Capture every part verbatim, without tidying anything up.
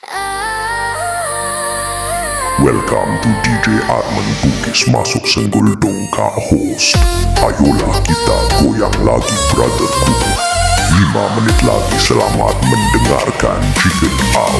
Welcome to D J Arman Bugis, masuk senggol dong Kak Host. Ayolah kita goyang lagi, brotherku. Lima menit lagi, selamat mendengarkan. Check it out.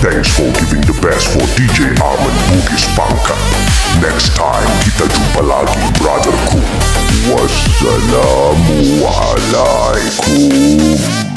Thanks for giving the best for D J Arman Bugis Pangkep. Next time kita jumpa lagi, brotherku. Wassalamualaikum.